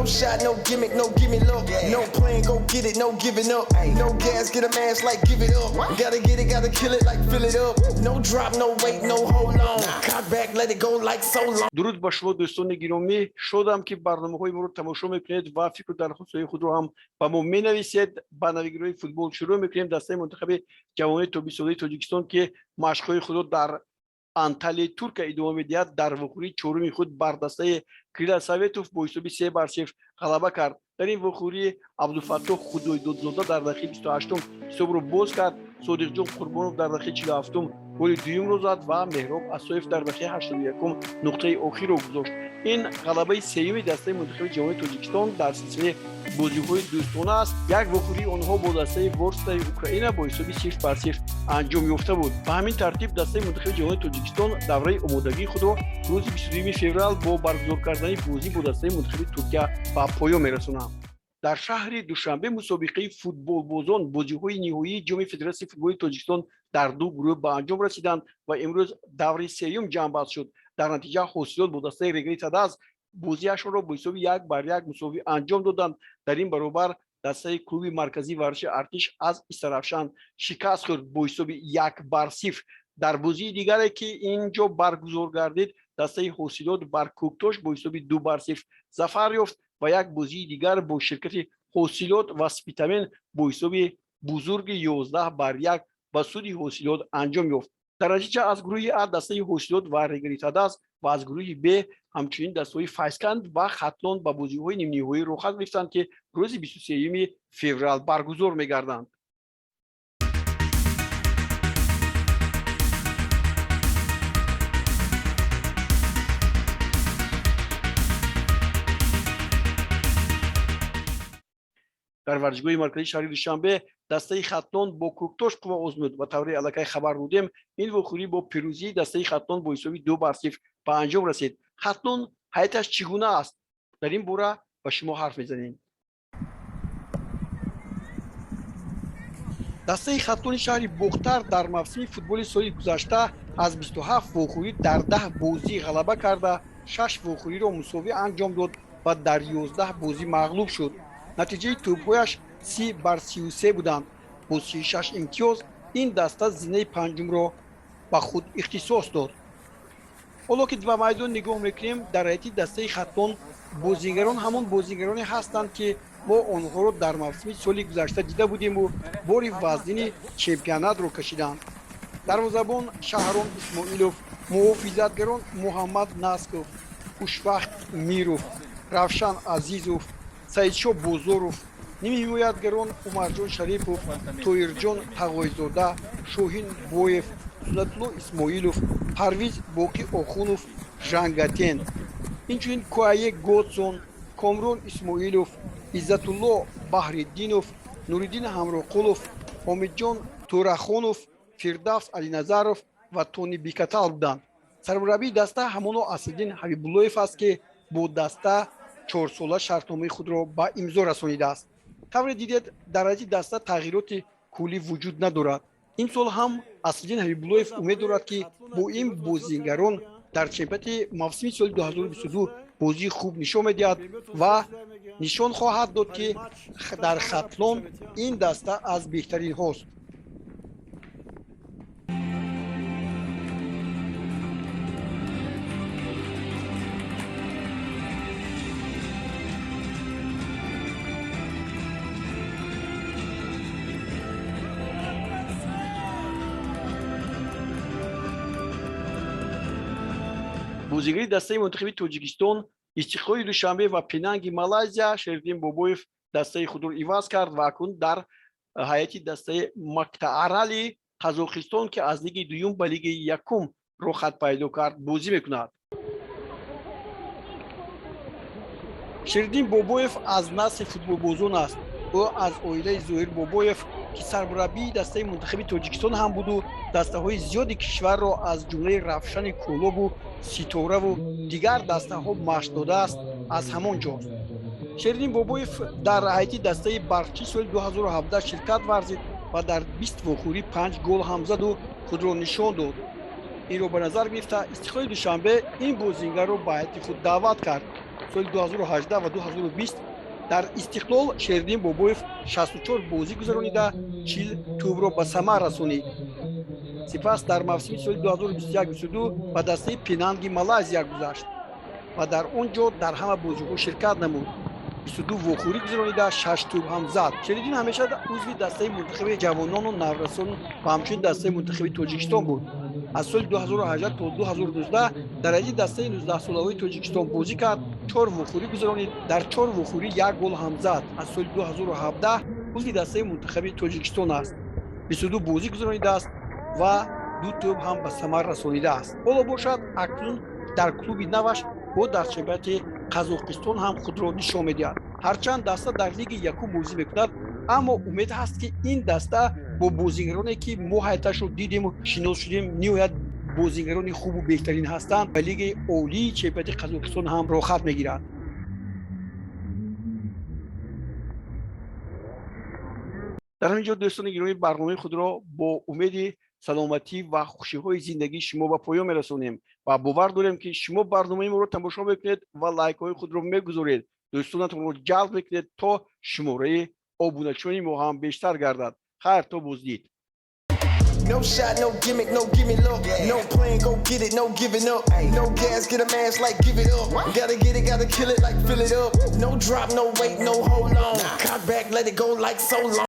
No shot, no gimmick, no give me look. No plan, go get it, no giving up. No gas, get a mask like give it up. Gotta get it, gotta kill it like fill it up. No drop, no wait, no hold on. Cock back, let it go like so long. Дуруд ба шумо, дӯстони гиромӣ. Шодам, ки барномаҳои моро тамошо мекунед ва фикру дархостҳои худро ҳам ба мо менависед. Ба навигириҳои футбол шурӯъ мекунем. Дастаи мунтахаби ҷавонони то бистсолаи Тоҷикистон, ки машқҳои худро дар Анталияи Туркия идома медиҳад, дар вохӯрии чоруми худ бар дастаи Крылья Советов бо ҳисоби 3-0 ғалаба кард. Дар ин вохӯрӣ Абдуфаттоҳ Худойдодзода дар дақиқаи 28-ум ҳисобро боз кард, Содиқҷон Қурбонов дар дақиқаи 47-ум голи дуюмро зад ва Меҳроб Асоев дар дақиқаи 81-ум нуқтаи охирро гузошт. Ин ғалабаи сеюми дастаи мунтахаби ҷавонони Тоҷикистон дар силсилаи бозиҳои дӯстона аст. Як вохӯрии онҳо бо дастаи Ворсклаи Украина бо ҳисоби 0-0 анҷом ёфта буд. Ба ҳамин тартиб дастаи мунтахаби ҷавонони Тоҷикистон давраи омодагии худро рӯзи 22 феврал бо баргузор кардани бозӣ бо дастаи мунтахаби Туркия ба поён мерасонанд. Дар шаҳри Душанбе мусобиқаи футболбозон, бозиҳои ниҳоии Ҷоми Федератсияи футболи Тоҷикистон дар ду гурӯҳ ба анҷом расиданд ва имрӯз даври сеюм ҷамъбаст шуд. Дар натиҷа Ҳосилот бо дастаи Регар ТадАЗ бозиашонро бо ҳисоби 1-1 мусовӣ анҷом доданд. Дар ин баробар дастаи клуби марказии варзиши Артиш аз Истаравшан шикаст хӯрд бо ҳисоби 1-0. Дар бозии дигаре, ки ин ҷо баргузор гардид, дастаи Ҳосилот бар Кӯктош бо ҳисоби 2-0 зафар ёфт ва як бозии дигар бо ширкати Ҳосилот ва Спитамен бо ҳисоби бузурги 11-1 ба суди Ҳосилот анҷом ёфт. Дар натиҷа аз гурӯҳи А дастаи Ҳосилот ва Регар ТадАЗ ва аз гурӯҳи Б ҳамчунин дастаҳои Файзканд ва Хатлон ба бозиҳои нимниҳоӣ роҳхат гирифтанд, ки рӯзи 23 феврал баргузор мегарданд. Дар варзишгоҳи марказии шаҳри Душанбе дастаи Хатлон бо Кӯктош қувва озмуд ва тавре аллакай хабар додем, ин вохӯрӣ бо пирӯзии дастаи Хатлон бо ҳисоби 2-0 ба анҷом расид. Хатлон ҳайаташ чӣ гуна аст, дар ин бора ба шумо ҳарф мезанем. Дастаи Хатлони шаҳри Бохтар дар мавсими футболи соли гузашта аз 27 вохӯрӣ дар 10 бозӣ ғалаба карда, шаш вохӯриро мусовӣ анҷом дод ва дар 11 бозӣ мағлуб шуд. Натиҷаи тӯбҳояш 30-33 буданд. Бо 36 имтиёз ин даста зинаи панҷумро ба худ ихтисос дод. Ҳоло ки ба майдон нигоҳ мекунем, дар ҳайати дастаи Хатлон бозигарон ҳамон бозигароне ҳастанд, ки мо онҳоро дар мавсими соли гузашта дида будему бори вазнини чемпионатро кашиданд. Дарвозабон Шаҳром Исмоилов, муҳофизатгарон Муҳаммад Насков, Хушвахт Миров, Равшан Азизов, Саидшо Бозоров, нимҳимоятгарон Умарҷон Шарипов, Тоирҷон Тағойзода, Шоҳин Боев, Сунатулло Исмоилов, Парвиз Боқӣ Охунов, Жангатен, инчунин Куае Годсон, Комрон Исмоилов, Иззатулло Баҳриддинов, Нуриддин Ҳамроқулов, Ҳомидҷон Тӯрахонов, Фирдавс Алиназаров ва Тони Бикатал буданд. Сармураббии даста ҳамоно Аслиддин Ҳабибуллоев аст, ки бо даста чорсола шартномаи худро ба имзо расонидааст. Тавре дидед, дар ҳайати даста тағйироти куллӣ вуҷуд надорад. Имсол ҳам Аслиддин Ҳабибуллоев умед дорад, ки бо ин бозигарон дар чемпионати мавсими соли 2022 бозии хуб нишон медиҳад ва нишон хоҳад дод, ки дар Хатлон ин даста аз беҳтаринҳост. Бозигари дастаи мунтахаби Тоҷикистон, Истиқлоли Душанбе ва Пенанги Малайзия Шериддин Бобоев дастаи худро иваз кард ва акнун дар ҳайати дастаи Мактаарали Қазоқистон, ки аз лигаи дуюм ба лигаи якум роҳхат пайдо кард, бозӣ мекунад. Шериддин Бобоев аз насли футболбозон аст. Ӯ аз оилаи Зоҳир Бобоев, ки сармураббии дастаи мунтахаби Тоҷикистон ҳам буду дастаҳои зиёди кишварро аз ҷумлаи Равшани Кӯлобу Ситораву дигар дастаҳо машқ додааст, аз ҳамон ҷост. Шериддин Бобоев дар ҳайати дастаи Барқчӣ соли 2017 ширкат варзид ва дар 20 вохӯрӣ панҷ гол ҳам заду худро нишон дод. Инро ба назар гирифта, Истиқлоли Душанбе ин бозингарро ба ҳайати худ даъват кард. Соли 2018 ва 2020 дар Истиқлол Шериддин Бобоев 64 бозӣ гузаронида, 40 тӯбро ба самар расонид. Сипас дар мавсими соли 2021-22 ба дастаи Пенанги Малайзия гузашт ва дар он ҷо дар ҳама бозиҳо ширкат намуд, 22 вохӯрӣ гузаронида, шаш тӯб ҳам зад. Шериддин ҳамеша узви дастаи мунтахаби ҷавонону наврасон ва ҳамчунин дастаи мунтахаби Тоҷикистон буд. Аз соли 2018 то 2019 дар ҳайати дастаи 19-солаҳои Тоҷикистон бозӣ кард, чор вохӯрӣ гузаронид, дар чор вохӯрӣ як гол ҳам зад. Аз соли 2017 узви дастаи мунтахаби Тоҷикистон аст, 22 бозӣ гузаронидааст ва ду тӯб ҳам ба самар расонидааст. Ҳоло бошад, акнун дар клуби наваш бо дар чемпионати Қазоқистон ҳам худро нишон медиҳад. Ҳарчанд даста дар лиги якум бозӣ мекунад, аммо умед ҳаст, ки ин даста бо бозигароне, ки мо ҳайаташро дидему шинос шудем, ниҳоят бозигарони хубу беҳтарин ҳастанд, ба лигаи олии чемпионати Қазоқистон ҳам роҳхат мегирад. Дар ҳамин ҷо, дӯстони гиромӣ, барномаи худро бо умеди саломатӣ ва хушиҳои зиндагии шумо ба поён мерасонем ва бовар дорем, ки шумо барномаи моро тамошо мекунед ва лайкҳои худро мегузоред, дӯстонатонро ҷалб мекунед, то шумораи обуначиёни мо ҳам бештар гардад. Хайр, то боздид. No shot, no gimmick, no gimme look. No plan, go get it, no giving up. No gas, get a mask like give it up. Gotta get it, gotta kill it like fill it up. No drop, no wait, no hold on. Cock back, let it go like so long.